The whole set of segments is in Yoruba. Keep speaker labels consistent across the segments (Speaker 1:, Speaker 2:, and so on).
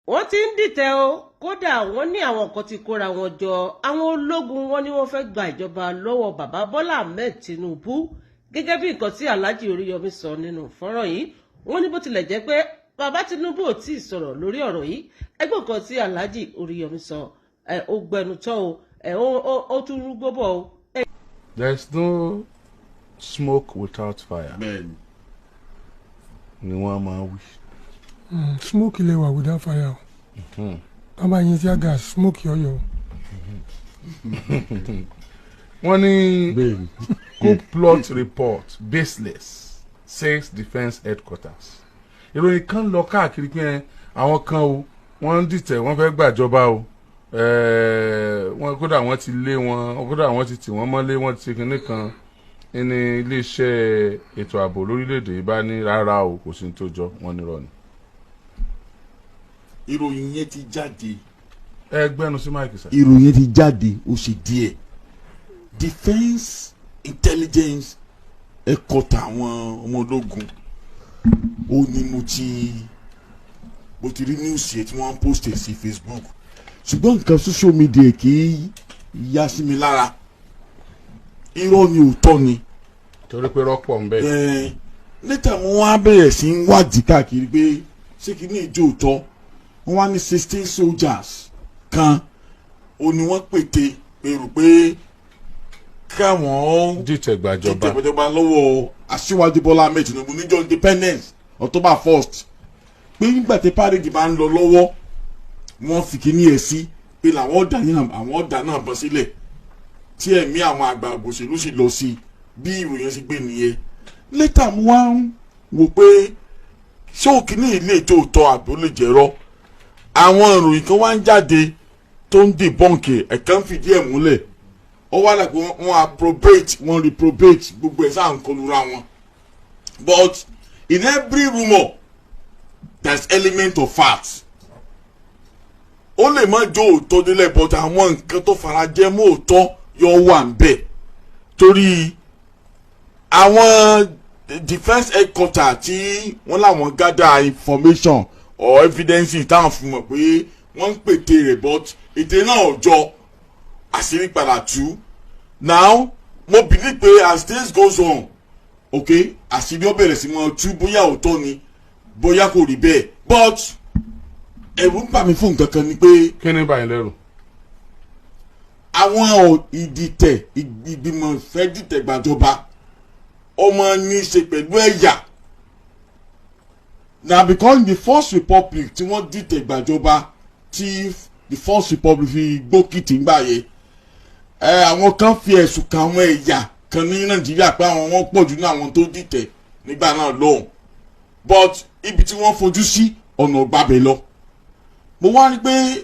Speaker 1: Wọ́n ti ń dìtẹ̀ o. Kódà wọ́n ní àwọn kan ti kóra wọn jọ. Àwọn ológun, wọn ni wọ́n fẹ́ gba ìjọba lọ́wọ́ bàbá Bọ́lá Ahmed Tinubu, gẹ́gẹ́ bí nǹkan tí Alhaji Oríyọmí sọ nínú fọ́nrán yìí. Wọ́n ní bó tilẹ̀ jẹ́ pé bàbá Tinubu ò tí ì sọ̀rọ̀ lórí ọ̀rọ̀ yìí, ẹgbẹ́ nǹkan tí Alhaji Oríyọmí sọ ẹ, ó gbẹnu tọ́ o, ẹ ó tún rúgbó bọ̀ o.
Speaker 2: There is no smoke without fire.
Speaker 3: Bẹ́ẹ̀ni.
Speaker 2: Ni wọ́n máa wí.
Speaker 4: Smoke lè wà without fire o. Wọ́n bá yin tear gas, smoke yọ̀yọ̀ o.
Speaker 2: Wọ́n ní coup plot report baseless, says defence headquarters. Ìròyìn kan lọ káàkiri pé àwọn kan o, wọ́n ń dìtẹ̀, wọ́n fẹ́ gbàjọba o. Wọ́n kódà wọ́n ti lé wọn, kódà wọ́n ti tì wọ́n mọ́lé, wọ́n ti ṣe kinní kan ní iléeṣẹ́ ètò ààbò lórílẹ̀‐èdè yìí. Bá ní rárá o, kò sí ní tó jọ, wọ́n ní irọ́ ni.
Speaker 3: Ìròyìn yẹn ti jáde.
Speaker 2: Ẹ gbẹ́nu sí mic sir.
Speaker 3: Ìròyìn yẹn ti jáde, ó ṣe díẹ̀. Defence Intelligence Headquarter, àwọn ọmọ ológun, ó ní mo ti rí news yẹn tí wọ́n ń post ẹ̀ sí Facebook, ṣùgbọ́n nǹkan social media kì í yá sí mi lára. Irọ́ ni, òótọ́ ni?
Speaker 2: Torí pé rọ́pọ̀ ń bẹ.
Speaker 3: Later mo wá bẹ̀rẹ̀ sí ń wádìí káàkiri pé ṣé kí ní ìjó òótọ́. Wọ́n wá ní 16 soldiers kan ó ní wọ́n pète pèrò pé káwọn
Speaker 2: dìtẹ̀ gbàjọba.
Speaker 3: Dìtẹ̀ gbàjọba lọ́wọ́ Aṣíwájú Bọ́lá Ahmed Tinubu níjọ́ independence, October 1st, pé nígbà tí parade bá ń lọ lọ́wọ́, wọ́n fi kíní ẹ̀ sí pé làwọn ọ̀dà yẹn, àwọn ọ̀dà náà bọ́ sílẹ̀, tí ẹ̀mí àwọn àgbà òṣèlú sì lọ sí. Bí ìròyìn ṣe gbé nìyẹn. Later mo wá ń wò pé ṣé òkìní ilé tó tọ́ àbí ó lè jẹ́rọ́. Àwọn ìròyìn kan wá ń jáde tó ń debunk, ẹ̀kan fìdí ẹ̀ múlẹ̀. Ó wá dà pé wọ́n approbate, wọ́n reprobate, gbogbo ẹ̀ sáà ń kọlura wọn. But in every rumour there's element of fact. Ó lè má jó òótọ́ délẹ̀, but àwọn nǹkan tó fara jẹ́ mọ́ òótọ́ yóò wà ń bẹ̀, torí àwọn defence headquarter tí wọ́n láwọn gather information or evidence táwọn fi mọ̀ pé wọ́n ń pète rẹ̀, but ète náà ò jọ, àṣírí padà tú. Now mo believe pé as days goes on, okay, àṣírí ó bẹ̀rẹ̀ sí mọ́ tú, bóyá òótọ́ ni, bóyá kò rí bẹ́ẹ̀. But ẹ̀rù ń bà mí fún nǹkan kan ni pé
Speaker 2: Kí ni báyìí lẹ́rù?
Speaker 3: Àwọn ìdìtẹ̀ ìgbìmọ̀ fẹ́ dìtẹ̀ gbàjọba, ọmọ ní í ṣe pẹ̀lú ẹ̀yà na, because the First Republic tí wọ́n dìtẹ̀ gbàjọba, tí the First Republic fi gbókìtì ńgbà yẹn ẹ, àwọn kan fi ẹ̀sùn kan àwọn ẹ̀yà kan ní Nàìjíríà pé àwọn wọn pọ̀ jù ní àwọn tó dìtẹ̀ nígbà náà lọ́hùn. But ibi tí wọ́n fojú sí, ọ̀nà gbàbẹ̀ lọ. Mo wá rí pé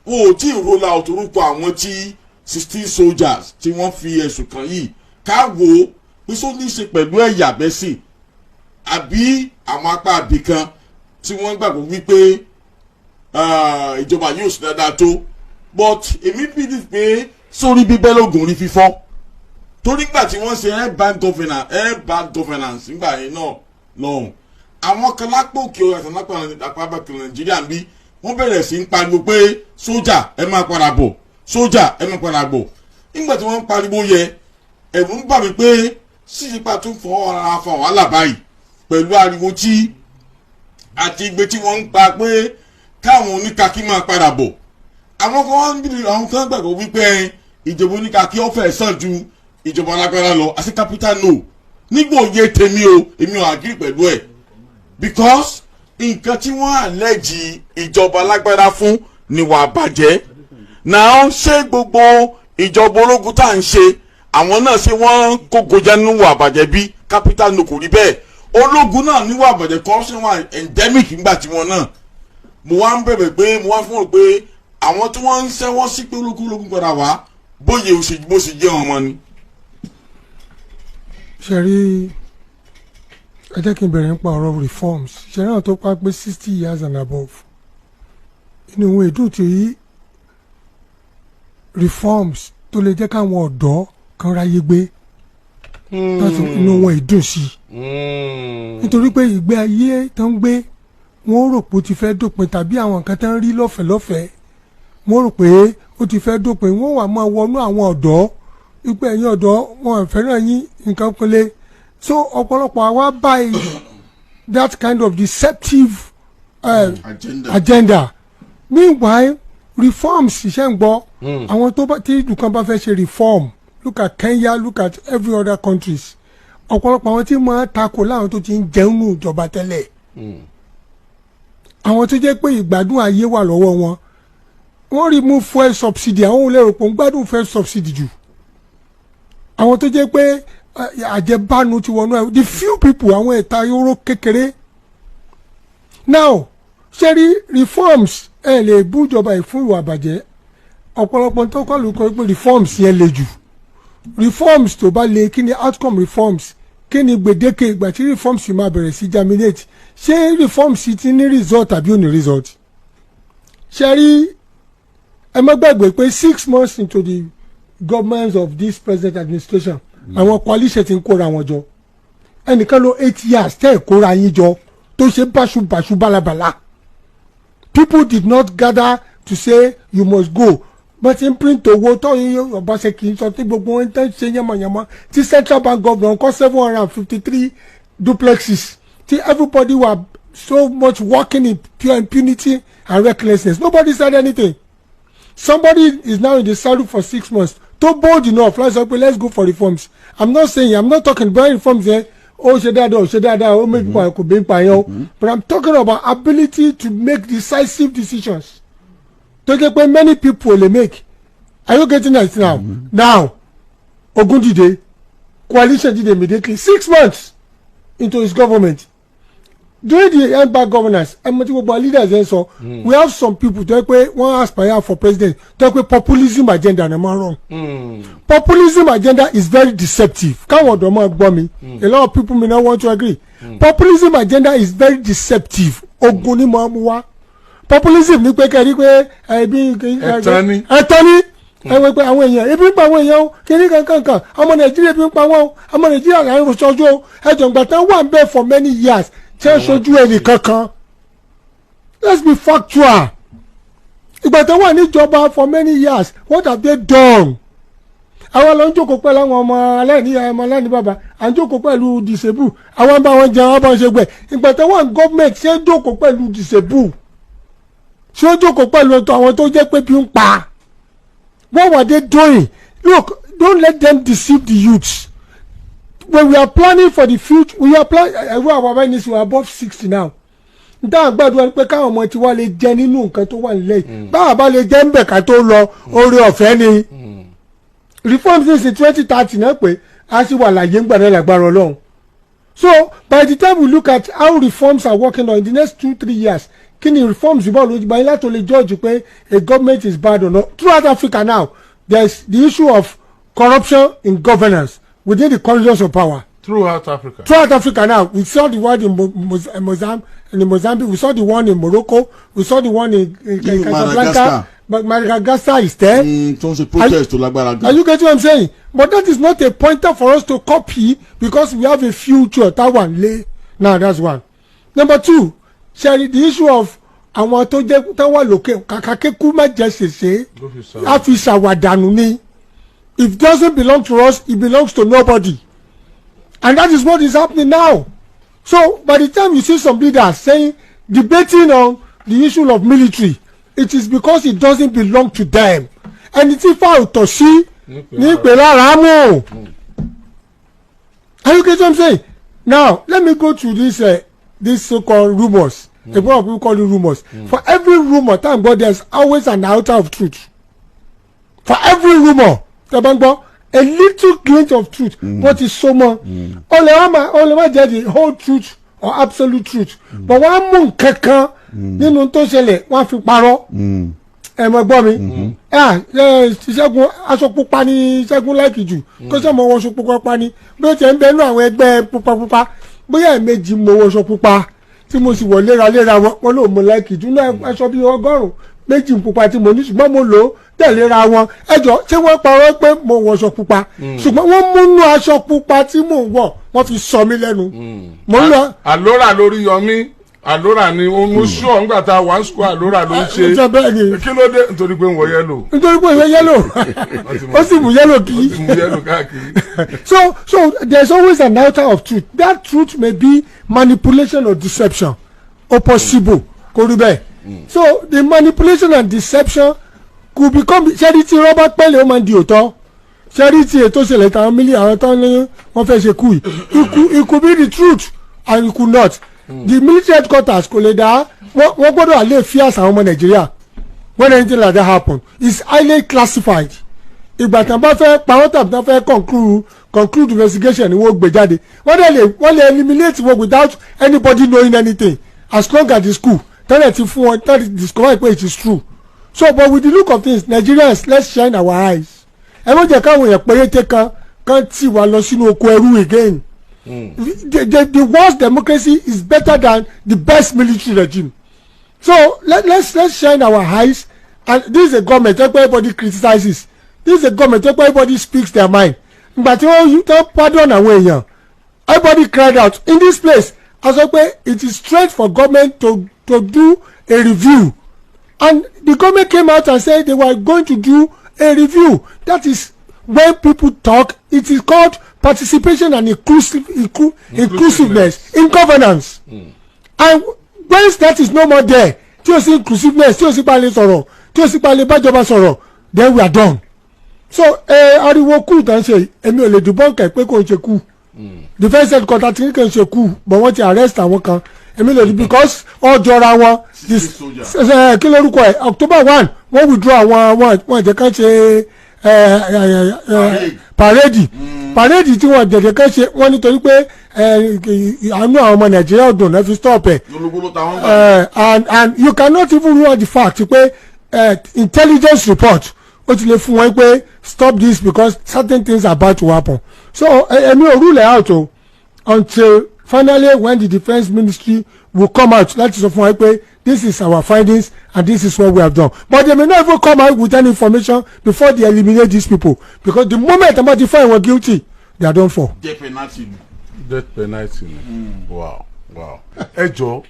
Speaker 3: wọn ò tí ì roll out orúkọ àwọn tí 16 soldiers tí wọ́n fi ẹ̀sùn kàn yìí, ká wò ó pé só ní í ṣe pẹ̀lú ẹ̀yà bẹ́sìn, àbí àwọn apá àbí kan tí wọ́n gbàgbọ́ wípé ìjọba yóò sí dáadáa tó. But èmi believe pé sórí bíbẹ́ lóògùn orí fífọ́, torí nígbà tí wọ́n ṣe air band governance nígbà yẹn náà lọ́hùn, àwọn kan lápò òkè àti lápò àpapọ̀ Nàìjíríà ń bí, wọ́n bẹ̀rẹ̀ sí ń pariwo pé sójà, ẹ máa padà bọ̀, sójà, ẹ máa padà bọ̀. Nígbà tí wọ́n ń pariwo yẹ, ẹ̀rù ń bà mí pé sísípa tún fọ́ ara fa wàhálà báyìí pẹ̀lú ariwo tí àti igbe tí wọ́n ń pa pé káwọn oníkakí máa padà bọ̀. Àwọn kan wọ́n ń bí, àwọn kan gbàgbọ́ wípé ìjọba oníkakí ó fẹ́ sàn ju ìjọba alágbára lọ. Àti capital no nígbà òye tèmi o, èmi ò agree pẹ̀lú ẹ̀, because nǹkan tí wọ́n àlẹ́jì ìjọba alágbára fún ni wàá bàjẹ́ náà. Ṣé gbogbo ìjọba ológun tá à ń ṣe, àwọn náà, ṣé wọ́n kó gojá nínú wà bàjẹ́ bí? Capital no, kò rí bẹ́ẹ̀. Ológun náà níwà bàjẹ́, corruption wà endemic nígbà tí wọ́n náà. Mo wá ń bẹ̀bẹ̀ pé mo wá fún wọn pé àwọn tí wọ́n ń ṣẹ́wọ́ sí pé ológun ológun padà wá, bóyá o ṣe bó ṣe jẹ́ wọn mọ́ ni.
Speaker 4: Ṣe rí, ẹ jẹ́ kí n bẹ̀rẹ̀ nípa ọ̀rọ̀ reforms. Ṣe rí àwọn tó pa pé 60 years and above, inú ìwọ̀n èdè tí reforms tó lè jẹ́ káwọn ọ̀dọ́ kan ráyé gbé láti inú wọn ìdùn sí i, nítorí pé ìgbé ayé tó ń gbé, Wọ́n rò pé ó ti fẹ́ dópin, tàbí àwọn nǹkan tán rí lọ́fẹ̀ẹ́ lọ́fẹ̀ẹ́, wọ́n rò pé ó ti fẹ́ dópin. Wọ́n wà máa wọnú àwọn ọ̀dọ́ wípé ẹ̀yin ọ̀dọ́, wọn ò fẹ́ràn yín, nǹkan pinle. So ọ̀pọ̀lọpọ̀ àwa buy that kind of deceptive
Speaker 3: agenda.
Speaker 4: Agenda. Meanwhile, reforms, iṣẹ́ ń gbọ́ àwọn tó bá tí ìlú kan bá fẹ́ ṣe reform, look at Kenya, look at every other countries, ọ̀pọ̀lọpọ̀ àwọn tí máa takò láwọn tó ti ń jẹun nù ìjọba tẹ́lẹ̀, àwọn tó jẹ́ pé ìgbádùn ayé wà lọ́wọ́ wọn. Wọ́n remove fuel subsidy, àwọn ò lérò pé ń gbádùn fuel subsidy jù. Àwọn tó jẹ́ pé àjẹbánu ti wọnú ẹ, the few people, àwọn ẹ̀ta yóró kékeré. Now, ṣé rí reforms, ẹ lè bú ìjọba yìí fún ìwà àbàjẹ́. Ọ̀pọ̀lọpọ̀ tó kọ́ ló kọ́ pé reforms yẹn le jù. Reforms tó bá le, kí ni outcome reforms? Kí ni gbèdéke ìgbà tí reforms yìí máa bẹ̀rẹ̀ sí germinate? Ṣé reforms yìí ti ní result tàbí ò ní result? Ṣé rí, ẹ má gbàgbé pé 6 months into the government of this present administration, àwọn coalition ti ń kóra wọn jọ. Ẹnìkan ló 8 years tẹ́ ẹ̀ kóra yín jọ tó ṣe báṣubàṣu bálabàla. People did not gather to say you must go. Bọ́n ti ń print owó tó Ọbaṣẹ́kì ń sọ tí gbogbo wọn tẹ́ ń ṣe yánmọ̀yánmọ́, tí central bank governor kọ́ 753 duplexes, tí everybody were so much working in pure impunity and recklessness, nobody said anything. Somebody is now in the saddle for 6 months tó bold enough láti sọ pé let's go for reforms. I'm not saying, I'm not talking about reforms yẹn, ó ṣe dáadáa, ó ṣe dáadáa, ó make pa kò bí pa yẹn o, but I'm talking about ability to make decisive decisions tó jẹ́ pé many people lè make. Are you getting it now? Now, ogun dìde, coalition dìde immediately 6 months into his government. During the end bad governance, ẹ mọ̀ tí gbogbo our leaders ẹ̀ ń sọ, we have some people tó yẹ pé wọ́n aspire for president, tó yẹ pé populism agenda na máa run. Populism agenda is very deceptive. Káwọn ọ̀dọ́ máa gbọ́ mi, a lot of people may not want to agree. Populism agenda is very deceptive. Ogun ni mo mú wá. Populism ní pé kẹ́rí pé ẹbí
Speaker 2: Ẹ̀tàn ni.
Speaker 4: Ẹ̀tàn ni. Ẹ wọ pé àwọn èèyàn, ebi ń pa àwọn èèyàn o, kiri kankankan, ọmọ Nàìjíríà, ebi ń pa wọn o, ọmọ Nàìjíríà là ń ṣojú o. Ẹjọ̀ ìgbà tán wà ń bẹ̀ for many years tí wọ́n ṣojú ẹnì kankan? Let's be factual. Ìgbà tán wà níjọba for many years, what have they done? Àwọn lọ ń jókòó pẹ̀lú àwọn ọmọ aláìní, ọmọ aláìní bàbá, à ń jókòó pẹ̀lú disable, àwọn bá wọn jẹun, àwọn bá wọn ṣe gbẹ. Ìgbà tán wà ní gọ́ọ̀mẹ̀ntì, ṣé ń jókòó pẹ̀lú disable? Ṣé ó jókòó pẹ̀lú àwọn tó jẹ́ pé bí ń pa? What were they doing? Look, don't let them deceive the youths. When we are planning for the future, we are plan ẹ̀rọ àwọn abáyé ní sè, we are above 60 now. Nta àgbàdo pé káwọn ọmọ tiwa lè jẹ nínú nǹkan tó wà nílẹ̀ yìí, báwa bá lè jẹ́ ń bẹ̀ ká tó lọ, oore ọ̀fẹ́ ni. Reforms ní sin 2030 náà pé a sì wà láyé ńgbà náà lágbára Ọlọ́run. So by the time we look at how reforms are working on in the next 2-3 years, kí ni reforms yìí, báwo ló gba yín láti lè judge pé a government is bad or not? Throughout Africa now, there is the issue of corruption in governance within the corridors of power.
Speaker 2: Throughout Africa.
Speaker 4: Throughout Africa now, we saw the one in Mozambique, we saw the one in Morocco, we saw the one in
Speaker 3: Even
Speaker 4: Casablanca.
Speaker 3: Madagascar.
Speaker 4: But Madagascar is there.
Speaker 3: Tó ń ṣe protest tó lágbára
Speaker 4: Are
Speaker 3: gan.
Speaker 4: you getting what I'm saying? But that is not a pointer for us to copy because we have a future that one lay. Now, that's one. Number two, ṣe the issue of àwọn tó jẹ́ tó wà lókè, kàkà kékú má jẹ́ ṣèṣe,
Speaker 2: Ló fi sọ.
Speaker 4: á fi ṣàwàdànù ni. If it doesn't belong to us, it belongs to nobody. And that is what is happening now. So by the time you see some leaders saying, debating on the issue of military, it is because it doesn't belong to them. Ẹni tí fáwọn tọ̀ sí ní ìpè lára mú. Are you getting what I'm saying? Now let me go to this so-called rumours. A lot of people call it rumours. For every rumour, thank God, there is always an iota of truth. For every rumour tẹ́ bá ń gbọ́, a little glint of truth. Wọ́n ti so mọ́ ó lè wá máa, ó lè má jẹ́ the whole truth or absolute truth, but wọ́n á mú nǹkan kan nínú tó ṣẹlẹ̀, wọ́n á fi parọ́. Ẹ mọ̀ gbọ́ mi. Ah, ẹ Ṣẹ́gun, aṣọ pupa ni Ṣẹ́gun like jù, kó sọ mọ wọṣọ pupa ni. Bí ó ti ń bẹ nínú àwọn ẹgbẹ́ pupa pupa, bóyá ẹ̀ẹ̀mejì mo wọṣọ pupa tí mo sì wọ̀ léraléra wọn, wọn lóò mo like jù nínú aṣọ bíi 100, méjì pupa tí mo ní, ṣùgbọ́n mo lò ó tẹ̀léra wọn. Ẹ jọ, ṣé wọ́n parọ́ pé mo wọṣọ pupa? Ṣùgbọ́n wọ́n múnú aṣọ pupa tí mò ń wọ̀, wọ́n fi sọ mí lẹ́nu. Mo ń lọ
Speaker 2: Àlórà lórí yọmí. Àlórà ni ó mú sure ńgbà tá a wà ń sukú, àlórà ló ń ṣe.
Speaker 4: Ṣe bẹ́ẹ̀ ni.
Speaker 2: Kí ló dé? Nítorí pé ń wọ yellow.
Speaker 4: Nítorí pé ìwé yellow, ó sì mú yellow kí.
Speaker 2: Ó ti mú yellow káàkiri.
Speaker 4: So there's always an outer of truth. That truth may be manipulation or deception, or possible kò rí bẹ́ẹ̀. So the manipulation and deception could become ṣẹ́rí tí rọ́bà pẹ́lẹ́, ó máa ń di òótọ́. Ṣẹ́rí tí ètò ìṣẹ̀lẹ̀ táwọn mílíọ̀nù àwọn tán ní wọ́n fẹ́ ṣe kú yìí, it could be the truth and it could not. The military headquarters kò lè dá wọ́n gbọ́dọ̀ àlè fíàsì àwọn ọmọ Nàìjíríà. When anything like that happen, it's highly classified. Ìgbà tán bá fẹ́ pa wọ́n tàbí tán fẹ́ conclude investigation ni wọ́n gbé jáde. Wọ́n dẹ̀ lè, wọ́n lè eliminate wọn without anybody knowing anything, as long as the school tẹ́lẹ̀ ti fún wọn tẹ́lẹ̀ discover pé it is true. So, but with the look of things, Nigerians, let's shine our eyes. Ẹ má jẹ́ káwọn èèyàn péréte kan kan tì wá lọ sínú oko ẹrú again. The worst democracy is better than the best military regime. So let's shine our eyes. And this is a government wey everybody criticizes. This is a government wey everybody speaks their mind. Ìgbà tí wọ́n tó pardon àwọn èèyàn, everybody cried out in this place. A sọ pé it is strange for government to do a review, and the government came out and said they were going to do a review. That is when people talk. It is called participation and inclusiveness in governance. And when that is no more there, tí o sí inclusiveness, tí o sì palẹ̀ sọ̀rọ̀, tí o sì palẹ̀ bájọba sọ̀rọ̀, then we are done. So ariwo coup tá n ṣe, èmi ò lè debunk ẹ̀ pé kò ń ṣe coup. Defence headquarter tí kò ń ṣe coup, but wọ́n ti arrest àwọn kan. Èmi lè di because ó jọra wọn.
Speaker 3: Soldier.
Speaker 4: Kí lórúkọ ẹ̀, October 1, wọ́n withdraw àwọn wọn jẹ́ kán ṣe parade. Parade tí wọ́n jẹ̀jẹ̀ kán ṣe, wọ́n nítorí pé àánú àwọn ọmọ Nàìjíríà ọdún náà fi stop ẹ̀.
Speaker 3: Lólobó ló ta wọ́n gbà.
Speaker 4: And you cannot even rule out the fact pé intelligence report ó ti lè fún wọn pé stop this because certain things are about to happen. So èmi ò rule it out o, until finally when the defence ministry will come out láti sọ fún wa pé this is our findings and this is what we have done. But they may not even come out with any information before they eliminate these people, because the moment somebody find wọn guilty, they are done for.
Speaker 3: Death penalty ni.
Speaker 2: Death penalty ni. Wow. Ẹ jọ,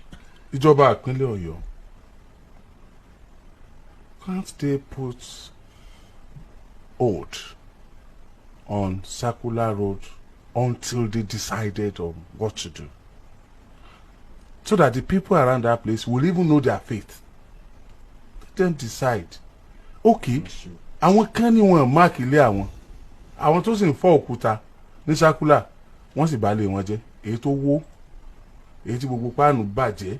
Speaker 2: ìjọba ìpínlẹ̀ Ọ̀yọ́, can't they put hold on Circular Road until they decided on what to do, so that the people around that place will even know their fate? Let them decide. Okay, àwọn kan ní wọn mark ilé àwọn, àwọn tó sì ń fọ́ òkúta ní Circular, wọ́n sì bá lé wọn jẹ́. Èyí tó wó, èyí tí gbogbo páànù bàjẹ́,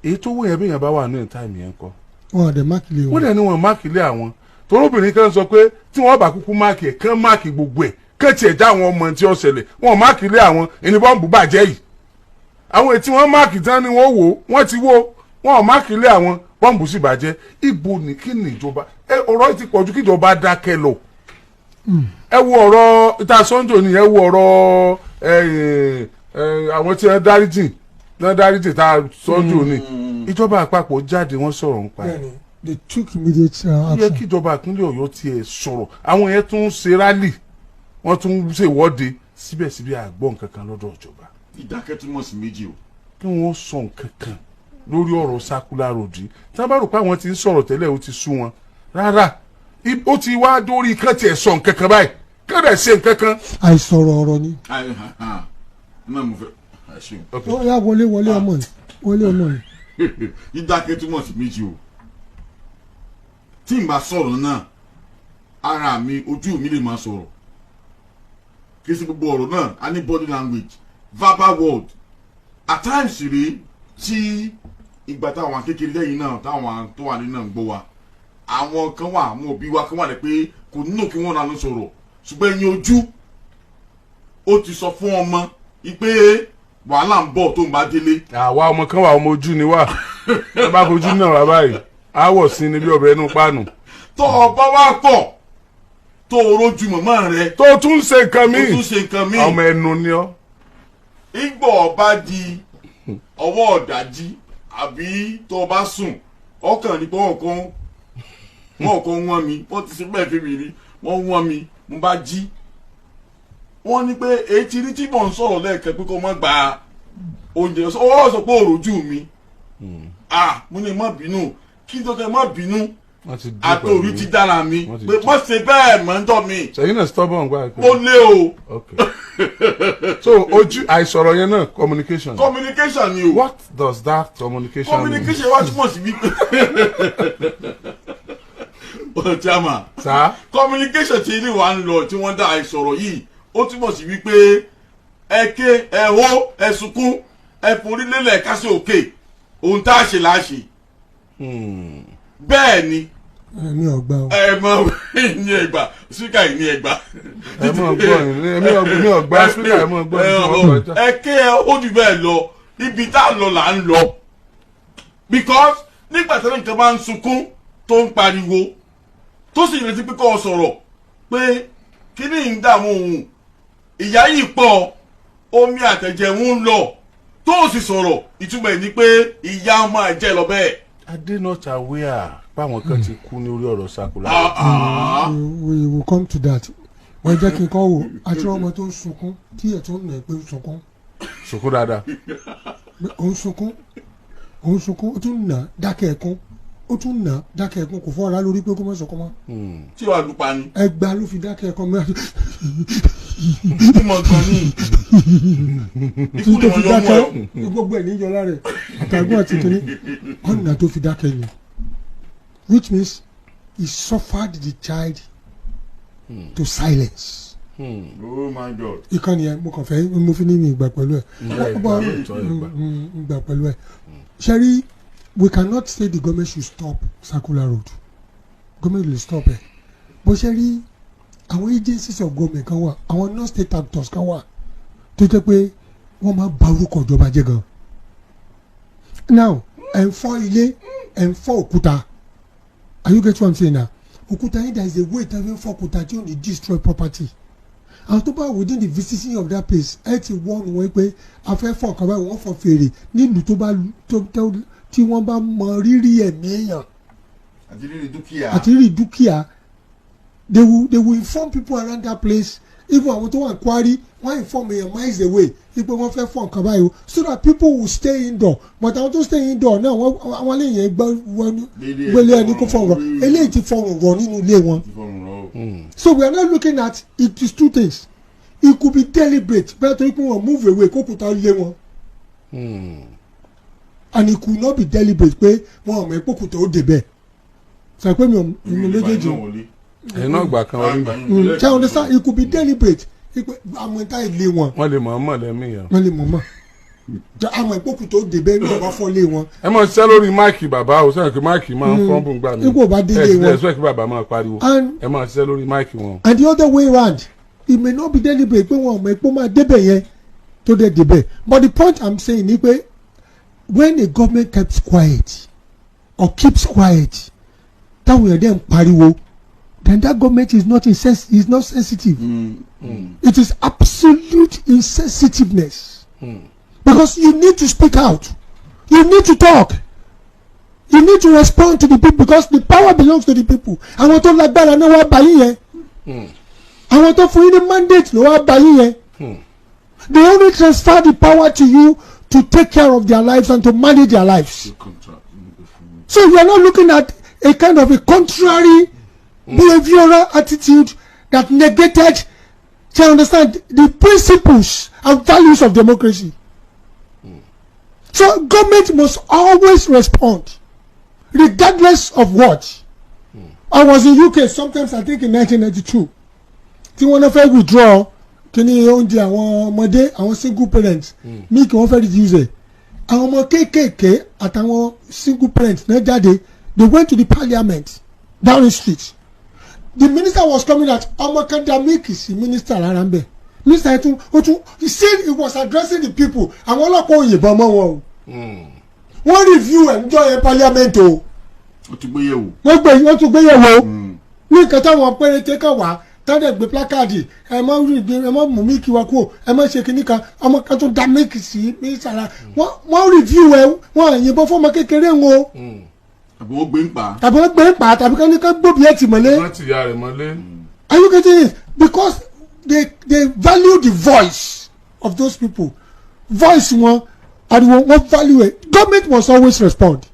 Speaker 2: èyí tó wó yẹn, bí yẹn bá wà ní time yẹn kọ́?
Speaker 4: Wọn ò dẹ̀ mark ilé
Speaker 2: Wọ́n
Speaker 4: wọn.
Speaker 2: Dẹ̀ ní wọn mark ilé àwọn. Torobìnrin kan sọ pé tí wọ́n bá kúkú mark ẹ̀, kán mark gbogbo ẹ̀, kán tiẹ̀ já àwọn ọmọ tí ó ṣẹlẹ̀. Wọ́n mark ilé àwọn ẹni bọ́ǹbù bàjẹ́ yìí. Àwọn èyí tí wọ́n mark tán ni wọ́n wò, wọ́n ti wó. Wọ́n ò mark ilé àwọn, bọ́ǹbù sì bàjẹ́. Ibo ní kí ni ìjọba ẹ? Ọ̀rọ̀ yìí ti pọ̀jù kí ìjọba dákẹ́ lọ. Ẹ wo ọ̀rọ̀ ìta sọ́njò ni, ẹ wo ọ̀rọ̀ àwọn tí wọ́n dáríjì tá a sọ́njò ni. Ìjọba àpapọ̀ jáde, wọ́n sọ̀rọ̀ nípa ẹ̀.
Speaker 4: Bẹ́ẹ̀ni, they took immediate
Speaker 2: Ó yẹ
Speaker 4: action.
Speaker 2: kí ìjọba ìpínlẹ̀ Ọ̀yọ́ tiẹ̀ sọ̀rọ̀. Àwọn yẹn tún ń ṣe rally, wọ́n tún ń ṣèwọ́de, síbẹ̀síbẹ̀ àgbọ̀ nǹkan kan lọ́dọ̀ ìjọba.
Speaker 3: Ìdákẹ́ túmọ̀ sí méjì o.
Speaker 2: Kí wọ́n sọ nǹkan kan lórí ọ̀rọ̀ Circular Road yìí. Tí wọ́n bá rò pé àwọn ti ń sọ̀rọ̀ tẹ́lẹ̀, ó ti sú wọn. Rárá, ó ti wá dórí kán tiẹ̀ sọ nǹkan kan báyìí, kán dẹ̀ ṣe nǹkan kan.
Speaker 4: Àìsọ̀rọ̀ ọ̀rọ̀ ni.
Speaker 3: Náà mo fẹ́ ẹ ṣeun.
Speaker 4: Ó yá, wọlé, wọlé, ọmọ yìí, wọlé, ọmọ yìí.
Speaker 3: Dídákẹ́ túmọ̀ sí méjì o. Tí n bá sọ̀rọ̀ náà, ara mi, ojú mi lè máa sọ̀rọ̀. Kì í ṣe gbogbo ọ̀rọ̀ náà a ní body language, verbal word. At times rèé tí ìgbà táwọn kékeré lẹ́yìn náà, táwọn tó wà nínú náà ń gbọ́ wa, àwọn kan wà, àwọn òbí wa kan wà ní pé kò nílò kí wọ́n lanu sọ̀rọ̀, ṣùgbọ́n ẹ̀yin ojú ó ti sọ fún ọmọ pé wàhálà ń bọ̀ tó ń bá délé.
Speaker 2: Àwa ọmọ kan wà, ọmọ ojú ni wà. Ẹ bá fojú náà wá báyìí, àwọ̀ sí ni bí ọbẹ̀ inú páànù.
Speaker 3: Tó o bá wá pọ̀ tó o rójú màmá rẹ,
Speaker 2: tó tún ṣe nǹkan
Speaker 3: tó
Speaker 2: míì,
Speaker 3: tún ṣe nǹkan míì,
Speaker 2: ọmọ ẹnu ni ọ.
Speaker 3: Ìgbọ̀ ọba di ọwọ́ ọ̀dájí àbí tó o bá sùn, ọkàn ní pé wọ́n kàn wọ́n mi, wọ́n ti ṣe bẹ́ẹ̀ fi mi rí, wọ́n wọ́n mi, mo bá jí. Wọ́n ní pé etí rí tí mò ń sọ̀rọ̀ lẹ́ẹ̀kan pé kó má gba oúnjẹ, ọwọ́ sọ pé òròjú mi. Ah, mo ní má bínú, kí n tó tẹ má bínú.
Speaker 2: Wọ́n ti dé
Speaker 3: Àtòrí
Speaker 2: pẹ̀lú
Speaker 3: ti
Speaker 2: yín.
Speaker 3: dára mi
Speaker 2: Wọ́n ti
Speaker 3: pé
Speaker 2: dé.
Speaker 3: má ṣe bẹ́ẹ̀ mọ́ ń dọ̀ mi.
Speaker 2: Sẹ́yìn náà stubborn gbà pé.
Speaker 3: Ó lé o.
Speaker 2: Ok, so ojú àìsọ̀rọ̀ yẹn náà, communication.
Speaker 3: Communication ni o.
Speaker 2: What does that communication mean?
Speaker 3: Communication wá túmọ̀ sí wípé, chairman,
Speaker 2: Sá.
Speaker 3: Communication tí ilé wa ń lọ tí wọ́n dá àìsọ̀rọ̀ yìí, ó túmọ̀ sí wípé ẹ ké, ẹ hó, ẹ sunkún, ẹ forí lélẹ̀, kásẹ̀ òkè, ohun tá a ṣe là á ṣe. Bẹ́ẹ̀ ni.
Speaker 4: Ẹ̀mí ọ̀gbà o.
Speaker 3: Ẹ mọ ní ẹgbà síkà yìí ní ẹgbà.
Speaker 2: Ẹ mọ̀ gbọ́ èmi ọ̀gbá speaker, ẹ mọ̀ gbọ́ ní wọ́n kọjá.
Speaker 3: Ẹ ké, ẹ ó jù bẹ́ẹ̀ lọ, ibi tá a lọ là ń lọ, because nígbà tí nǹkan bá ń sunkún tó ń pariwo tó sì retí pé kó o sọ̀rọ̀ pé kíní ń dààmú òun, ìyá yìí pọ̀, omi àtẹ̀jẹ̀ ń lọ, tó o sì sọ̀rọ̀, ìtumọ̀ ẹ̀ ni pé ìyá máa jẹ́ lọ bẹ́ẹ̀.
Speaker 2: Are they not aware báwọn kan ti kú ní orí ọ̀rọ̀ circular?
Speaker 3: Ah, ah.
Speaker 4: We will come to that. Wọ́n jẹ́ kí n kọ́ wò àti ọmọ tó ń sunkún tí ẹ̀ tó ń nà pé ń sunkún.
Speaker 2: Sunkún dáadáa.
Speaker 4: Pé ó ń sunkún, ó ń sunkún, ó tún nà dákẹ́ ẹ̀kún, ó tún nà dákẹ́ ẹ̀kún, kò fọ́ra lórí pé kó má sunkún mọ́.
Speaker 3: Tí wàá lupa ni.
Speaker 4: Ẹgbàá ló fi dákẹ́ ẹ̀kún mọ́.
Speaker 3: Ikú mọ̀ gan ni, ikú
Speaker 4: Tí
Speaker 3: ni
Speaker 4: tó fi
Speaker 3: wọ́n yọ mọ́
Speaker 4: dákẹ́
Speaker 3: ẹ.
Speaker 4: gbogbo ẹ̀ níjọ lára ẹ̀ àtàgùn àti kìnní ọ̀nà tó fi dákẹ́ ni, which means he suffered the child to silence.
Speaker 3: Oh my God.
Speaker 4: Ìkànnì ẹ, mo kàn fẹ́ mo fi ní mi ìgbà pẹ̀lú ẹ̀.
Speaker 2: Ẹ gbà lóòótọ́, ẹ gbà.
Speaker 4: Ìgbà pẹ̀lú ẹ̀ ṣẹ́rí, we cannot say the government should stop circular road. Government will stop ẹ̀ bó ṣe rí. Àwọn agencies of government kan wà, àwọn non-state actors kan wà tó jẹ́ pé wọ́n máa bà orúkọ ìjọba jẹ́ gan. Now, ẹ̀ ń fọ́ ilé, ẹ̀ ń fọ́ òkúta. Are you get what I'm saying now? Òkúta yín, there is a way tí wọ́n fi ń fọ́ òkúta tí ò ní destroy property. Àwọn tó bá within the vicinity of that place, ẹ ti warn wọn pé a fẹ́ fọ́ ọ̀kan báyìí. Wọ́n fọ́ fèrè nílùú tó bá tó tí wọ́n bá mọ rírì ẹ̀mí èèyàn
Speaker 3: àti rírì dúkìá.
Speaker 4: Àti rírì dúkìá, they will inform people around that place. Even àwọn tó wà ní quarry, wọ́n inform èèyàn miles away wípé wọ́n fẹ́ fọ́ nǹkan báyìí o, so that people will stay indoor. But àwọn tó stay indoor náà, wọ́n àwọn lè yẹn gbọ́ wọnú gbélé ẹni kó fọ̀rọ̀ rọ̀, eléyìí ti fọ̀rọ̀ rọ̀ nínú ilé wọn.
Speaker 3: Ti fọrùn rọ o.
Speaker 4: So we are not looking at it is two things. It could be deliberate, bẹ́ẹ̀ torí pé wọ́n move away kókùtà lé wọn, and it could not be deliberate pé wọn ò mọ̀ ẹ́ kókùtà ó débẹ̀. Sọ pé mi ò mi méjèèjì.
Speaker 2: Ẹ̀yin náà gbà kan wọlé gbà.
Speaker 4: Ṣe understand? It could be deliberate pé àwọn ìta ilé wọn.
Speaker 2: Wọ́n lè mọ̀ ọ́n mọ̀ lẹ́mí yẹn.
Speaker 4: Wọ́n lè mọ̀ mọ̀ àwọn ìpókùtà ó débẹ̀ ní ọba fọ́ lé wọn.
Speaker 2: Ẹ mọ̀ ṣiṣẹ́ lórí mic bàbá o, sẹ́yìn pé mic máa ń fọ́nbù gbà mí.
Speaker 4: Ipò bá délé
Speaker 2: ẹ
Speaker 4: wọn.
Speaker 2: ẹ sọ kí bàbá máa pariwo. Ẹ máa ṣiṣẹ́ lórí mic wọn.
Speaker 4: And the other way round, it may not be deliberate pé wọn ò mọ̀ pé ó máa débẹ̀ yẹn tó dẹ̀ débẹ̀. But the point I'm saying ni pé when a government keeps quiet or keeps quiet, táwọn èèyàn dẹ̀ ń pariwo, then that government is not sensitive. It is absolute insensitiveness, because you need to speak out, you need to talk, you need to respond to the people, because the power belongs to the people. Àwọn tó lágbára náà wá bá yín yẹn, àwọn tó fún yín ní mandate ló wá bá yín yẹn. They only transfer the power to you to take care of their lives and to manage their lives. So you are not looking at a kind of a contrary behavioral attitude that negated, to understand, the principles and values of democracy. So government must always respond, regardless of what. I was in UK sometimes, I think in 1992, tí wọ́n náà fẹ́ withdraw kíní oúnjẹ àwọn ọmọdé, àwọn single parents, milk, wọ́n fẹ́ reduce ẹ̀. Àwọn ọmọ kéékèèké àtàwọn single parents náà jáde. They went to the parliament, Downing Street. The minister was coming out, ọmọ kan da milk sí minister lára ń bẹ̀. Minister yẹn tún ó tún, he said he was addressing the people. Àwọn ọlọ́pàá ò yìnbọn mọ́ wọn o. Wọ́n review ẹ̀ níjọ́ yẹn parliament o.
Speaker 3: Ó ti gbé yẹ̀wò.
Speaker 4: Wọ́n gbé, wọ́n tún gbé yẹ̀wò ní nǹkan táwọn péréte kan wà tọ́lẹ̀ gbé placard, ẹ má rí gbé, ẹ má mú milk wa kúrò, ẹ má ṣe kinní kan. Ọmọ kan tún da milk sí mínísítà lára. Wọ́n review ẹ, wọ́n yìnbọn fún ọmọ kékeré wọn o.
Speaker 3: Àbí wọ́n gbé ń pa.
Speaker 4: Tàbí wọ́n gbé ń pa, tàbí kán ní kán gbóbi ẹ̀ tì mọ́lé.
Speaker 2: Wọ́n ti ya rẹ̀ mọ́lé.
Speaker 4: Are you getting it? Because they value the voice of those people, voice wọn. Ariwo wọ́n value it. Government must always respond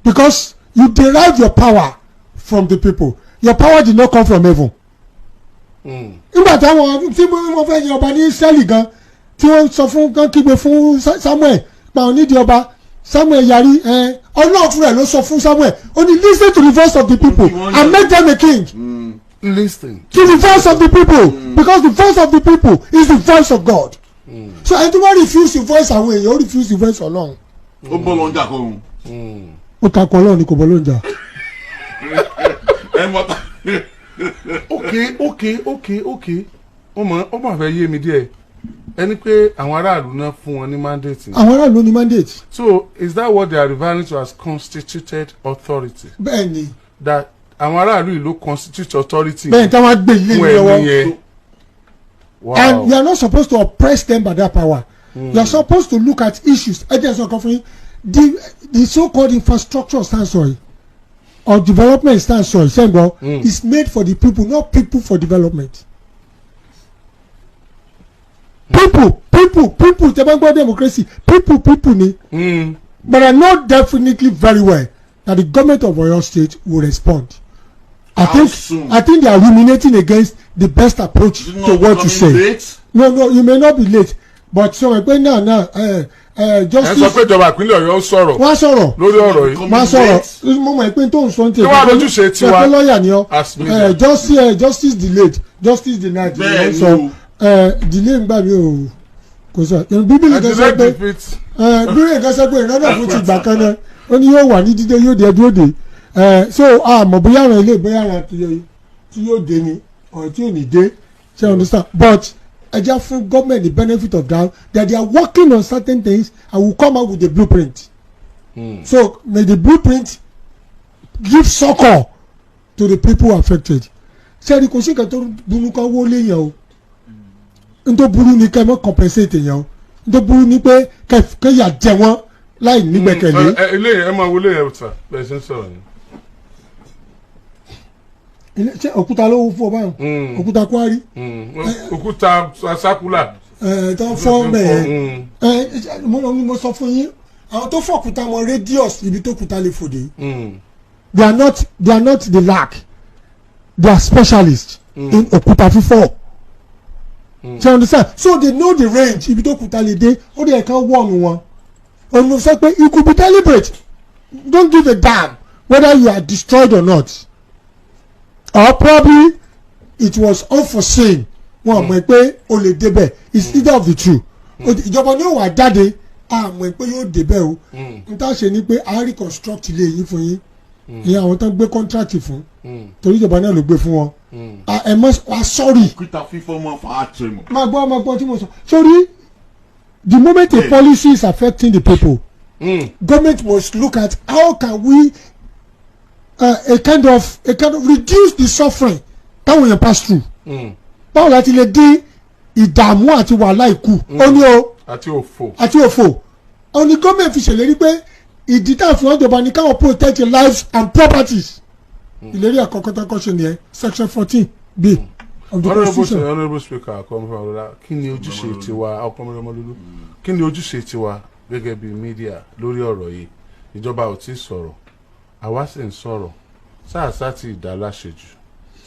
Speaker 4: because you derive your power from the people. Your power did not come from heaven. Nígbà táwọn tí wọ́n fẹ́ yan ọba ní Israẹli gan, tí wọ́n sọ fún kan, kígbe fún Samuel pa òun nídìí ọba, Samuel yarí. Ẹ Ọlọ́run fúnra ẹ̀ ló sọ fún Samuel, ó ní, "Listen to the voice of the people and make them a king."
Speaker 2: Listen
Speaker 4: To the voice of the people, because the voice of the people is the voice of God. So ẹni tó bá refuse the voice àwọn èèyàn, ó refuse the voice Ọlọ́run.
Speaker 3: Ó bọ́ lọ́njà kọ́ òun.
Speaker 4: Ó takò Ọlọ́run ni, kò bọ́ lóúnjà.
Speaker 3: Ẹ mọ́ta.
Speaker 2: Ok, ó mọ̀ fẹ́ yé mi díẹ̀. Ẹni pé àwọn aráàlú náà fún wọn ní mandate.
Speaker 4: Àwọn aráàlú ní mandate.
Speaker 2: So is that what they are referring to as constituted authority?
Speaker 4: Bẹ́ẹ̀ ni.
Speaker 2: That àwọn aráàlú yìí ló constitute authority
Speaker 4: Bẹ́ẹ̀ ni, táwọn á gbé ilé
Speaker 2: fún
Speaker 4: ní lọ́wọ́.
Speaker 2: ẹni yẹn. Wow.
Speaker 4: And you are not supposed to oppress them by that power. You are supposed to look at issues. Ẹ jẹ́ sọ kan fún yín. The so called infrastructure stand sọ yìí or development stand sọ yìí, ṣẹ́ngbọ́n, is made for the people, not people for development. People, people, people. Tẹ́ bá ń gbọ́ democracy, people, people ni. But I know definitely very well that the government of Oyo State will respond. I
Speaker 3: How
Speaker 4: think
Speaker 3: soon?
Speaker 4: I think they are ruminating against the best approach
Speaker 3: Is it
Speaker 4: to
Speaker 3: not
Speaker 4: what you
Speaker 3: becoming
Speaker 4: say.
Speaker 3: late?
Speaker 4: No, you may not be late, but sọ pé náà
Speaker 2: Ẹ sọ
Speaker 4: justice
Speaker 2: pé ìjọba ìpínlẹ̀ Ọ̀yọ́ sọ̀rọ̀
Speaker 4: wọ́n á sọ̀rọ̀.
Speaker 2: lórí ọ̀rọ̀ yìí.
Speaker 4: Wọ́n á sọ̀rọ̀. Mo mọ̀ pé tó ń sọ ní
Speaker 2: Kí wàá lójúṣe tiwa
Speaker 4: pé lọ́ọ̀yà ni ọ́.
Speaker 2: as media?
Speaker 4: Justice delayed, justice denied.
Speaker 3: Bẹ́ẹ̀
Speaker 4: Wọ́n sọ
Speaker 3: ni o.
Speaker 4: Delay ń gbà mí o, kò sọ Bíbélì kan sọ
Speaker 2: Ẹ
Speaker 4: pé
Speaker 2: defeat.
Speaker 4: Bíbélì kan sọ pé ìrànlọ́wọ́ fún ti gbà kan náà, ó ní yóò wà ní dídé, yóò dé dúró dé. So àmọ́ bóyá àwọn ilé, bóyá àwọn tí yóò dé ni or tí ò ní dé, ṣe understand? But ẹ jẹ́ fún government the benefit of doubt that they are working on certain things and will come out with the blueprint. So may the blueprint give succor to the people affected. Sẹ́ni kò sí nǹkan tó burú kan wó léèyàn o. N tó burú ni kẹ́ ẹ mọ́ compensate èèyàn o. N tó burú ni pé kẹ́yà jẹ wọ́n láì nígbẹ́kẹ̀lé.
Speaker 2: Ẹ ilé yẹn, ẹ máa wọlé yẹn sà, bẹ́ẹ̀ ṣe ń sọ̀rọ̀ yẹn.
Speaker 4: Ṣé òkúta ló wú fún ọ báyìí? Òkúta kwari.
Speaker 2: Òkúta sákúlà.
Speaker 4: Ẹ tó fọ́ mẹ́ẹ̀ ẹ, mo sọ fún yín, àwọn tó fọ́kúta mọ radius ibi tó kúta lè fòdè. They are not the lack, they are specialists in òkúta fífọ́. Ṣe you understand? So they know the range ibi tó kúta lè dé. Ó dẹ̀ kan wọ̀nù wọn òun sọ pé it could be deliberate. Don't give a damn whether you are destroyed or not, or probably it was unforeseen. Wọn mọ̀ pé o lè débẹ̀. It's either of the two. Ìjọba ní ó wà jáde, a mọ̀ pé yóò débẹ̀ o. N ta ṣe ni pé a reconstruct ilé yín fún yín, ìyẹn àwọn tó ń gbé contract fún, torí ìjọba náà ló gbé fún wọn. Ẹ mọ̀ wá, sorry.
Speaker 3: Òkúta fífọ́ mọ́ fa àtẹ̀mọ̀.
Speaker 4: Máa gbọ́, máa gbọ́ tí mo sọ sórí. The moment a policy is affecting the people, government must look at how can we a kind of reduce the suffering táwọn èèyàn pass through. Báwo la ti lè dín ìdààmú àti wàhálà ikú ó ní o
Speaker 2: àti òfò.
Speaker 4: Àti òfò. Ó ní gómìnà fi ṣèlérí pé ìdí tá a fi wọ́n jọba ní káwọn protect your lives and properties. Ìlérí àkọ́kọ́ tó kọ́ ṣe nìyẹn, section 14B of the
Speaker 2: Honourable
Speaker 4: constitution.
Speaker 2: Honourable Speaker akọmọfọlọlá, kí ni ojúṣe tiwa? Ọkọmọlọmọlúlú, kí ni ojúṣe tiwa gẹ́gẹ́ bí media lórí ọ̀rọ̀ yìí? Ìjọba ò tí ì sọ̀rọ̀, àwa sì ń sọ̀rọ̀ sáàsá tí ìdá láṣejù.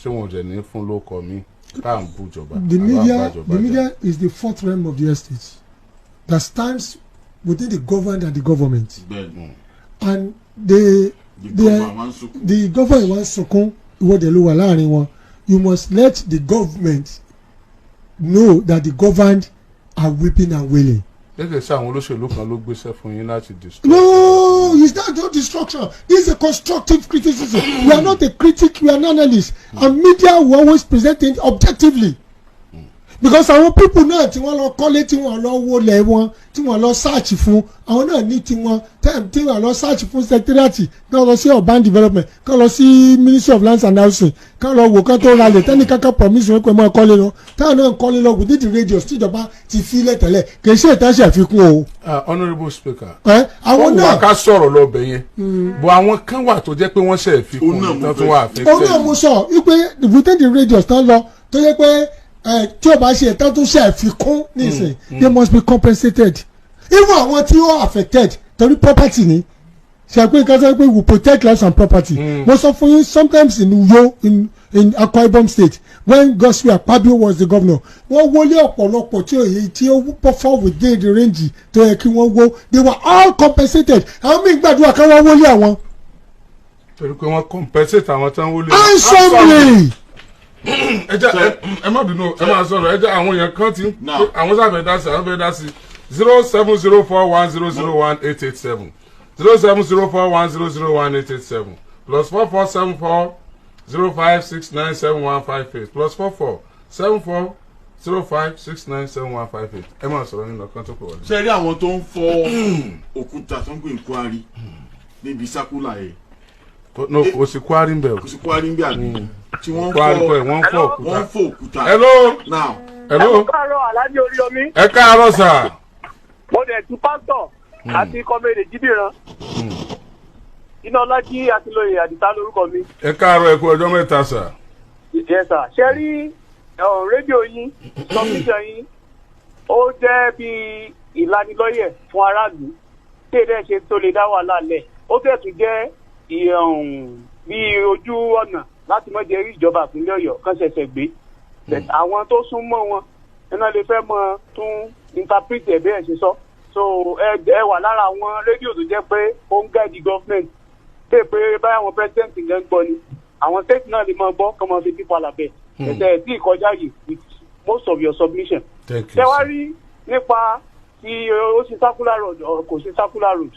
Speaker 2: Ṣé wọn ò dẹ̀ ní fún lóko mi tá à ń bú ìjọba?
Speaker 4: The
Speaker 2: àbá ń
Speaker 4: media
Speaker 2: bá ìjọba
Speaker 4: the
Speaker 2: jà?
Speaker 4: Media is the fourth realm of the estate that stands within the governed and the government.
Speaker 3: Bẹ́ẹ̀ni.
Speaker 4: And the
Speaker 3: The
Speaker 4: the
Speaker 3: government máa ń sunkún.
Speaker 4: The government wá ń sunkún, ìwọ dẹ̀ ló wà láàrin wọn. You must let the government know that the governed are weeping and wailing.
Speaker 2: Gẹ́gẹ́ sí àwọn olóṣèlú kan ló gbéṣẹ́ fún yín láti destroy.
Speaker 4: No, it's not no destruction. This is a constructive criticism. We are not a critic, we are an analyst. And media will always present it objectively. Because àwọn people náà tí wọ́n lọ kọ́lé, tí wọ́n lọ wọlé wọn, tí wọ́n lọ search fún, àwọn náà ní tiwọn tí wọ́n lọ search fún secretariat, kí wọ́n lọ sí urban development, kí wọ́n lọ sí Ministry of Lands and Housing, kí wọ́n lọ wò kán tó ralẹ̀ tẹ́ni kankan promise wọn pé mọ́ kọ́lé lọ, táwọn náà ń kọ́lé lọ within the radius tíjọba ti fi lẹ̀ tẹ́lẹ̀. Kì í ṣe ìtànṣe àfikún o.
Speaker 2: Ah, Honourable Speaker,
Speaker 4: Ẹ àwọn
Speaker 2: wọ́n wà
Speaker 4: náà
Speaker 2: ká sọ̀rọ̀ lọ bẹ̀ yẹn bọ̀, àwọn kan wà tó jẹ́ pé wọ́n ṣe fi kún
Speaker 3: Òun náà
Speaker 2: ní
Speaker 3: mo
Speaker 2: tán tó
Speaker 3: fẹ́
Speaker 2: wà
Speaker 3: sọ.
Speaker 2: affected.
Speaker 4: Òun náà mo sọ wípé within the radius tán lọ, tó yẹ pé ẹ tí o bá ṣe ìtàn tó ṣe àfikún nísìn, they must be compensated. Even àwọn tí ó affected, torí property ni, ṣe pé nǹkan sọ pé we protect lives and property. Mo sọ fún yín, sometimes in Uyo, in Akwa Ibom State, when Godswill Akpabio was the governor, wọ́n wọlé ọ̀pọ̀lọpọ̀ tí òye tí ó fall within the range tó yẹ kí wọ́n wó. They were all compensated. Àwọn míì gbàdúrà ká wọ́n wọlé àwọn.
Speaker 2: Torí pé wọ́n compensate àwọn tán wọlé.
Speaker 4: Handsomely.
Speaker 2: Ẹ jẹ́ ẹ má bínú, ẹ má sọ̀rọ̀. Ẹ jẹ́ àwọn èèyàn kan ti ń
Speaker 3: Now.
Speaker 2: àwọn sáfẹ́ dá sí, àwọn fẹ́ dá sí. 07041001887, 07041001887, +447405697158, +447405697158. Ẹ má sọ̀rọ̀ nínú ọ̀kan tó kọ̀ wọlé.
Speaker 3: Ṣe rí àwọn tó ń fọ́ òkúta tó ń pè ní quarry níbi circular yẹn?
Speaker 2: No, kò sí quarry ń bẹ̀ o.
Speaker 3: Kò sí quarry ń bí àbí tí wọ́n ń
Speaker 2: Quarry kọ́ ẹ̀,
Speaker 3: fọ́
Speaker 2: wọ́n ń fọ́ òkúta.
Speaker 3: Wọ́n ń fọ́ òkúta.
Speaker 2: Hello.
Speaker 3: Now.
Speaker 2: Hello.
Speaker 5: Káàárọ̀, Aláàjì Oríyọmí.
Speaker 2: Ẹ káàárọ̀, sir.
Speaker 5: Mo dẹ̀ tún pásítọ̀ àti comrade Jídìran. Iná Ọlájí Akínlóye Àdìsá lórúkọ mi.
Speaker 2: Ẹ káàárọ̀, ẹ kú ọjọ́ mẹ́ta, sir.
Speaker 5: Yes sir. Ṣé rí rédíò yín, submission yín, ó jẹ́ bí ìlanilọ́yẹ̀ fún aráàlú tí èdè ṣe tó lè dá wàhálà lẹ̀. Ó tẹ̀ tún jẹ́ bí ojú ọ̀nà láti mọ̀ jẹ́ rí ìjọba ìpínlẹ̀ Ọ̀yọ́ kan ṣẹ̀ṣẹ̀ gbé. But àwọn tó sún mọ́ wọn iná lè fẹ́ mọ tún interpret ẹ̀ bí ẹ̀ ṣe sọ. So ẹ wà lára àwọn rédíò tó jẹ́ pé ó ń guide government pé báyà àwọn president gan gbọ́ ni, àwọn state náà lè máa gbọ́ kọ́ máa fi pípa làbẹ́ ẹ̀sẹ̀ tí ìkọjá yìí with most of your submission.
Speaker 2: Thank you,
Speaker 5: Ṣé wá
Speaker 2: sir.
Speaker 5: rí nípa tí ó ṣe circular road or kò ṣe circular road,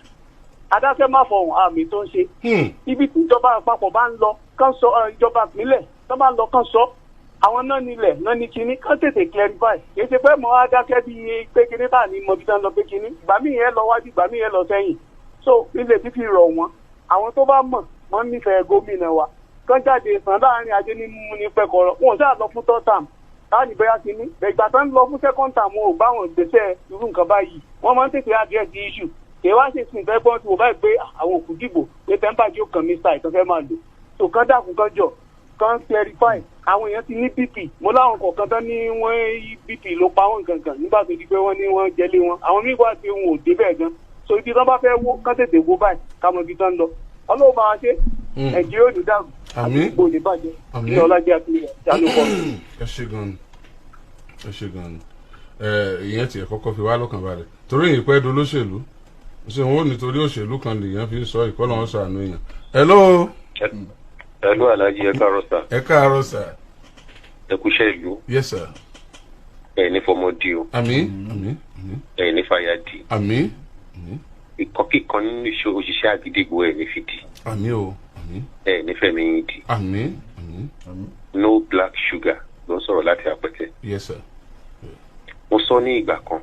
Speaker 5: adáfẹ́ má fọhùn àmì tó ń ṣe. Ibi tí ìjọba àpapọ̀ bá ń lọ kán sọ, ìjọba ìpínlẹ̀ tó bá ń lọ kán sọ, àwọn náà nílẹ̀ náà ní kinní kán tètè clarify. Kì í ṣe pé mọ́ á dákẹ́ bí pé kinní bá ní mọ ibi tán lọ, pé kinní ìgbà míì yẹn lọ wájú, ìgbà míì yẹn lọ sẹ́yìn. So ilé fífi rọ̀ wọ́n, àwọn tó bá mọ̀ wọ́n nífẹ̀ẹ́ gómìnà wa kán jáde sàn láàrin ajé ní mímú ní pẹ́kọ̀rọ̀. Wọn ò sáà lọ fún third term láàrin bóyá kínní ìgbà tó ń lọ fún second term, wọn ò bá wọn gbèsè irú nǹkan báyìí. Wọ́n máa ń tètè address the issue. Kì í wá ṣe sìn fẹ́ gbọ́n tí wò báyìí pé àwọn òkú dìbò pé temper yóò kàn mí style tó fẹ́ máa lò. So kán dákun, kán jọ, kán clarify. Àwọn èèyàn ti ní BP. Mo láwọn kọ̀ọ̀kan tán ní wọ́n yí BP ló pa wọ́n gangan nígbà tó di pé wọ́n ní wọ́n jẹ́lé wọn. Àwọn míì wá sí wọn ò débẹ̀ gan. So ibi tán bá fẹ́ wó, kán tètè wó báyìí, ká mọ ibi tán ń lọ. Ọlọ́run bá wa ṣe, Nàìjíríà ò ní dàrú.
Speaker 2: Àmín.
Speaker 5: Àdúgbò ní bàjẹ́.
Speaker 2: Àmín.
Speaker 5: Ní ọlájẹ́ àti ìdánukọ.
Speaker 2: Ẹ ṣe gan ni, ẹ ṣe gan ni. Ẹ ìyẹn tiẹ̀ kọ́kọ́ fi wá lọ́kàn balẹ̀ torí èyí pẹ́ dolóṣèlú ṣé wọn ò nítorí òṣèlú kan lèèyàn fi ń sọ ìkọlọ́ wọn ṣàánú èèyàn. Hello.
Speaker 6: Hello, Alhaji, ẹ káàárọ̀, sir.
Speaker 2: Ẹ káàárọ̀, sir.
Speaker 6: Ẹ kúṣẹ́ ìlú.
Speaker 2: Yes, sir.
Speaker 6: Ẹ ní fọmọ di o.
Speaker 2: Àmín, àmín, àmín.
Speaker 6: Ẹ ní fàyà di.
Speaker 2: Àmín.
Speaker 6: Ìkànkíkan nínú iṣẹ́ òṣìṣẹ́ àgídìgbò ẹ ní fi di.
Speaker 2: Àmín o, àmín.
Speaker 6: Ẹ ní fẹ̀mí yín di.
Speaker 2: Àmín, àmín.
Speaker 6: No Black Sugar ló ń sọ̀rọ̀ láti Àpẹtẹ.
Speaker 2: Yes, sir.
Speaker 6: Mo sọ ní ìgbà kan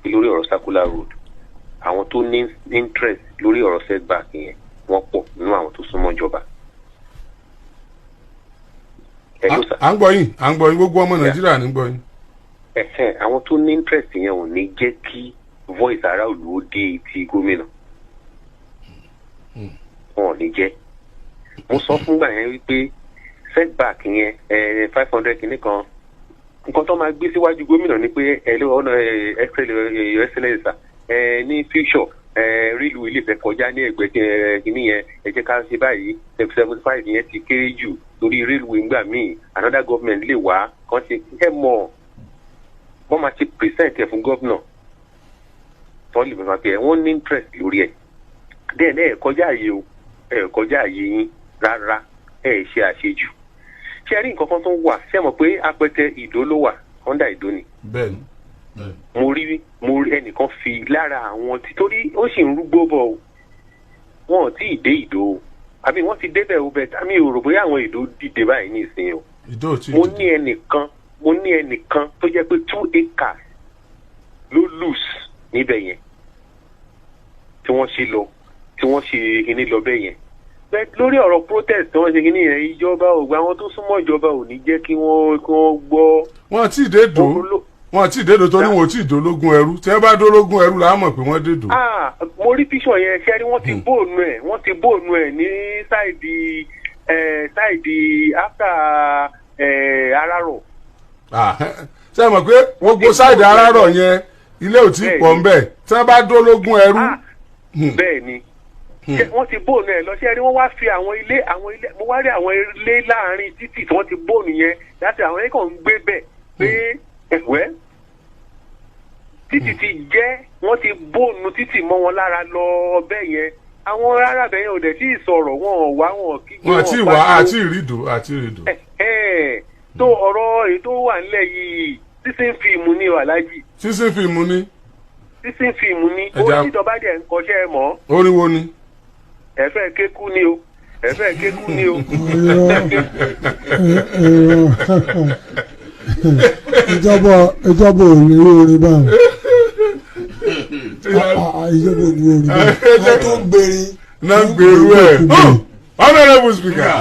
Speaker 6: pé lórí ọ̀rọ̀ circular road, àwọn tó ní interest lórí ọ̀rọ̀ setback yẹn, wọ́n pọ̀ nínú àwọn tó súnmọ́ ìjọba. Ẹ ló sà.
Speaker 2: À ń gbọ́ yín, à ń gbọ́ yín. Gbogbo ọmọ Nàìjíríà ní gbọ́ yín.
Speaker 6: Ẹ̀hẹ́n, àwọn tó ní interest yẹn ò ní jẹ́ kí voice aráàlú ó dé etí gómìnà, wọn ò ní jẹ́. Mo sọ fúngbà yẹn wípé setback yẹn, 500 kìíní kan, nǹkan tó máa gbé síwájú gómìnà ni pé ẹ ló ọ̀nà excellence ẹ ní future ẹ rílu ilé ìfẹ́ kọjá ní ẹgbẹ́ kìíní yẹn, ẹ jẹ́ ká ṣe báyìí, 75 yẹn ti kéré jù torí railway ńgbà míì another government lè wá kàn ṣe. Ẹ mọ̀ wọ́n máa ṣe present ẹ̀ fún gómìnà tó lè máa pè é. Wọ́n ní interest lórí ẹ̀. Then ẹ kọjá àyè o, ẹ kọjá àyè yín rárá, ẹ ṣe àṣejù. Ṣé ẹ rí nǹkan kan tó wà? Ṣé ẹ mọ̀ pé Apẹtẹ Ìdó ló wà, under Ìdó ni?
Speaker 2: Bẹ́ẹ̀ni.
Speaker 6: Mo rí ẹnìkan fi lára àwọn tí torí ó sì ń rúgbó bọ̀ o. Wọn ò tí ì dé Ìdó o, àbí wọ́n ti débẹ̀ o? Bẹ́ẹ̀ tàmí ò rò bóyá àwọn Ìdó dìde báyìí ní ìsìn o.
Speaker 2: Ìdó ò tí ì
Speaker 6: Mo
Speaker 2: dìde.
Speaker 6: ní ẹnìkan, mo ní ẹnìkan tó jẹ́ pé 2 acres ló lose níbẹ̀ yẹn tí wọ́n ṣe lọ, tí wọ́n ṣe kinní lọ bẹ́ẹ̀ yẹn. Bẹ́ẹ̀ lórí ọ̀rọ̀ protest tí wọ́n ṣe kinní yẹn, ìjọba ò gba, àwọn tó súnmọ́ ìjọba ò ní jẹ́ kí wọ́n gbọ́.
Speaker 2: Wọn tí ì dé dò. Wọn tí ì dé dò torí wọn ò tí ì dólógún ẹrú. Tí wọn bá dólógún ẹrú là á mọ̀ pé wọ́n dé dò.
Speaker 6: Ah, mo rí píṣọ yẹn. Ṣe rí, wọ́n ti bóònù ẹ̀, wọ́n ti bóònù ẹ̀ ní side side after Arárọ̀.
Speaker 2: Ah, ṣé ẹ mọ̀ pé gbogbo side Arárọ̀ yẹn Ilé ò tí ì pọ̀ ńbẹ̀ tí wọ́n bá dó lógún ẹrú.
Speaker 6: Ah, bẹ́ẹ̀ ni. Ṣé wọ́n ti bóònù ẹ̀ lọ? Ṣé rí, wọ́n wá fi àwọn ilé, mo wá rí àwọn ilé láàrin títì tí wọ́n ti bóònù yẹn láti àwọn yẹn kàn ń gbé bẹ̀ pé ẹ̀wẹ́ títì ti jẹ́, wọ́n ti bóònù títì mọ́ wọn lára lọ bẹ́ẹ̀ yẹn. Àwọn rárá bẹ́ẹ̀ yẹn ò dẹ̀ tí ì sọ̀rọ̀, wọn ò wá, wọn ò kígbe.
Speaker 2: Wọn àti
Speaker 6: ò
Speaker 2: ìwà
Speaker 6: pariwo.
Speaker 2: Àti ìrìdò, àti ìrìdò.
Speaker 6: Ẹ̀, tó ọ̀rọ̀ èyí tó wà nílẹ̀ yìí, sísìn fíìmù ni o, Aláàjì.
Speaker 2: Sísìn fíìmù ni.
Speaker 6: Sísìn fíìmù ni. Ó tíjọba dẹ̀ ń kọṣẹ́ ẹ mọ́.
Speaker 2: Orin wo ni?
Speaker 6: Ẹ̀fẹ́ kékú ni o, ẹ̀fẹ́ kékú ni o.
Speaker 4: Irọ́, ìjọba ò ní irú orin báwọn. Ah, ah, ìjọba ò ní irú orin báwọn. Àwọn tó ń gbèrè
Speaker 2: Náà ń gbèrú ẹ̀. Honourable Speaker.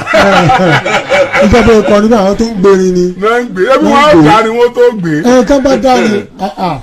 Speaker 4: Ìjọba ìkànnì báwọn, àwọn tó ń gbèrè ni.
Speaker 2: Náà ń gbé ẹbí wọn á dá ni wọ́n tó gbé.
Speaker 4: Ẹ tán bá dá ni, ah, ah.